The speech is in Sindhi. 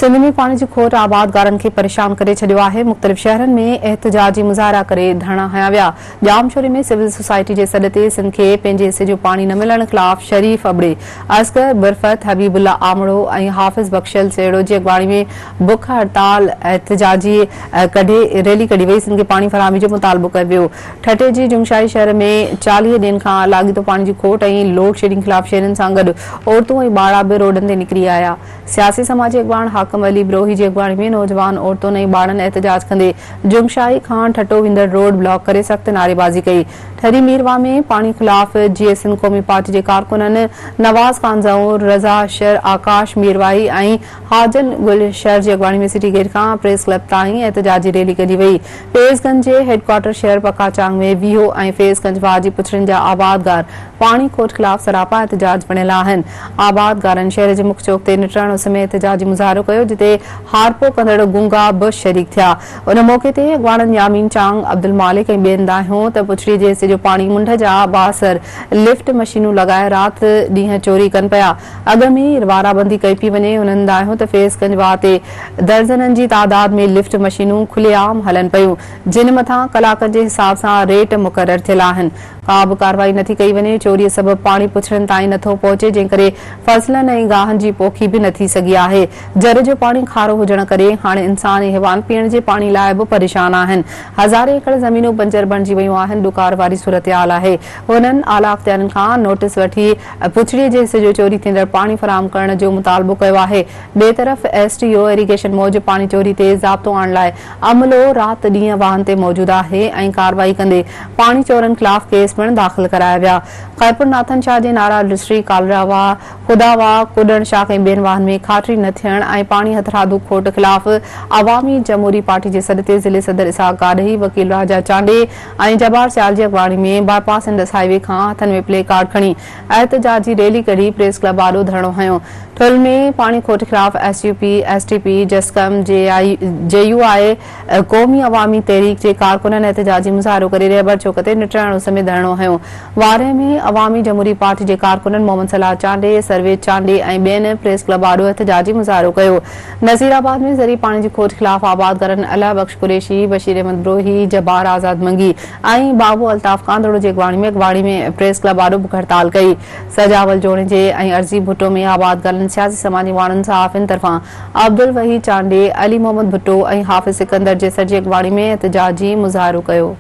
سنڌ ۾ پاڻي جي کوٽ آبادگارن کي پريشان ڪري ڇڏيو آهي، مختلف شهرن ۾ احتجاجي مظاهرا ڪري ڌرڻا هنيا ويا. ڄامشوري ۾ سول سوسائٽي جي سڏ تي سنڌ کي پنهنجي حصي جو پاڻي نه ملڻ خلاف شريف ابڙي، اصغر برفت، حبيب الله آمڙو ۽ حافظ بخشل سيڙو جي اڳواڻي ۾ بک هڙتال احتجاجي ڪڍي ريلي ڪڍي وئي، سنڌ کي پاڻي فراهمي جو مطالبو ڪيو ويو. ٺٽي جي جنگشاهي شهر ۾ 40 ڏينهن کان لاڳيتو پاڻي جي کوٽ ۽ لوڊشيڊنگ خلاف شهرين سان گڏ عورتون ۽ ٻارڙا به روڊن تي نڪري آيا. سياسي سماجي اڳواڻ حاڪم علي بروهي جي اڳواڻي ۾ نوجوان عورتن ۽ ٻارڙن احتجاج ڪندي جنگشاهي کان ٺٽو ويندڙ روڊ بلاڪ ڪري سخت نعريبازي ڪئي. ٺري ميرواهه ۾ پاڻي خلاف جيئي سنڌ قومي پارٽي جي ڪارڪنن نواز خان زئور، رضا شر، آڪاش ميرواهي ۽ حاجن گل شر جي اڳواڻي ۾ سٽي گيٽ کان پريس ڪلب تائين احتجاجي ريلي ڪڍي وئي. فيض گنج جي هيڊ ڪوارٽر شهر پڪاچانگ ۾ ويهو ۽ فيض گنج واهه جي پڇڙين جا آبادگار پاڻي کوٽ خلاف سراپا احتجاج بڻيل آهن. آبادگارن شهر جي مک چوڪ تي نٽهڻ اس ۾ احتجاجي مظاهرو ڪيو جتي هارپو ڪندڙ گونگا به شريڪ ٿيا. ان موقعي تي اڳواڻن يامين چانگ، عبدالمالڪ ۽ ٻين دانهيو ته پڇڙي جي حصي جو پاڻي منڍ جا بااثر لفٽ مشينون لڳائي رات ڏينهن چوري ڪن پيا. اڳ ۾ ئي وارابندي ڪئي پئي وڃي. هنن دانهيو ته فيض گنج واهه تي درزنن جي تعداد ۾ لفٽ مشينون کلي عام هلن پيون جن مٿان ڪلاڪن جي حساب سان ريٽ مقرر ٿيل آهن. ڪا به ڪارروائي نٿي ڪئي وڃي، چوريء سبب پاڻي پڇڙين تائين نٿو پهچي، جنهن ڪري فصلن ۽ گاهن جي پوکي به نه ٿي سگهي آهي. جر جو پاڻي کارو هجڻ ڪري هاڻي انسان ۽ حيوان پيئڻ جي پاڻي لاء به پريشان آهن. هزارين ايڪڙ زمينون بنجر بڻجي ويون آهن، ڏڪار واري صورتحال آهي. هنن اعليٰ اختيارين کان نوٽيس وٺي پڇڙيء جي حصي جو چوري ٿيندڙ پاڻي فراهم ڪرڻ جو مطالبو ڪيو آهي. ٻئي طرف ايس ٽي او ايريگيشن موجب پاڻي چوري تي ضابطو آڻڻ لاء عملو رات ڏينهن واهن تي موجود آهي ۽ ڪارروائي ڪندي پاڻي چورن خلاف ڪيس پڻ داخل ڪرايا ويا. خيرپور ناٿن شاهه جي نارا ڊسٽري، ڪالرا واهه، خدا واهه، ڪڏڻ شاخ ۽ ٻين واهن ۾ کاٽري نه ٿيڻ ۽ پاڻي هٿرادو کوٽ خلاف عوامي جمهوري پارٽي جي سڏ تي ضلعي صدر اسحاق گاڏهي، وڪيل راجا چانڊيي ۽ جبار سيال جي اڳواڻي ۾ باء پاس انڊس هاء وي کان هٿن ۾ پلي ڪارڊ کڻي احتجاجي ريلي ڪڍي پريس ڪلب آڏو ڌرڻو هنيو. ٺل ۾ پاڻي کوٽ خلاف S U P, S T P, جسقم، جي يو آء، قومي عوامي تحريڪ جي ڪارڪنن احتجاجي مظاهرو ڪري رهبر چوڪ تي نٽهڻ اس ۾ ڌرڻو هنيو. وارهه ۾ عوامي جمهوري پارٽي جي ڪارڪنن محمد صلاح چانڊيي، سرويچ چانڊيي ۽ ٻين پريس ڪلب آڏو احتجاجي مظاهرو ڪيو. نصير آباد ۾ زرعي پاڻي جي کوٽ خلاف آبادگارن الهه بخش قريشي، بشير احمد بروهي، جبار آزاد منگي ۽ بابو الطاف ڪانڌڙو جي اڳواڻي ۾ اڳواڻي ۾ پريس ڪلب آڏو بک هڙتال ڪئي. سجاول جوڻيجي ۽ عرضي ڀٽو ۾ آبادگارن، سياسي سماجي اڳواڻن، صحافين طرفان عبدالوحيد چانڊيي، علي محمد ڀٽو ۽ حافظ سڪندر جيسر جي اڳواڻي ۾ احتجاجي مظاهرو ڪيو.